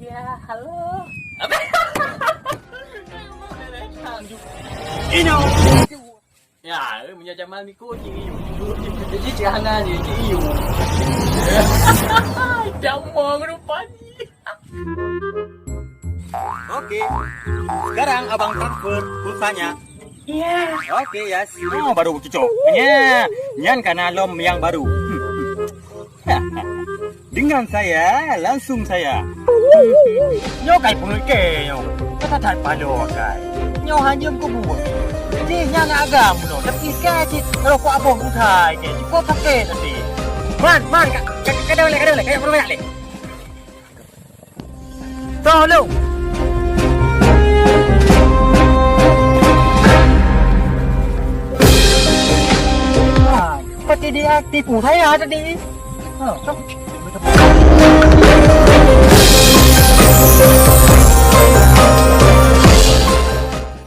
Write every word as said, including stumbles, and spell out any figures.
Ya, halo. Ino. Ya, eh, meunyoe Jamal niko cik Iyu. Jadi cik Hana je cik Iyu. Damong rupanya. Oke. Sekarang abang transfer pulsanya. Iya. Oke, Yas. Oh, baru cocok. Ya, nyan kana lom yang baru. Dengan saya, langsung saya. Nyoe kai peungeuet kèe nyoe. Kata that paloe kai. Nyoe hana jeuem keu buet. Jih nyan agam bunoe, tapi kèe cit rokok aboh butai kèe. Cukup sakét nanti. Man, man, ka, ka, ka dong lé, ka dong lé, ka dong lé. Tolong. Ah, pati dia tipu saya tadi. Oh.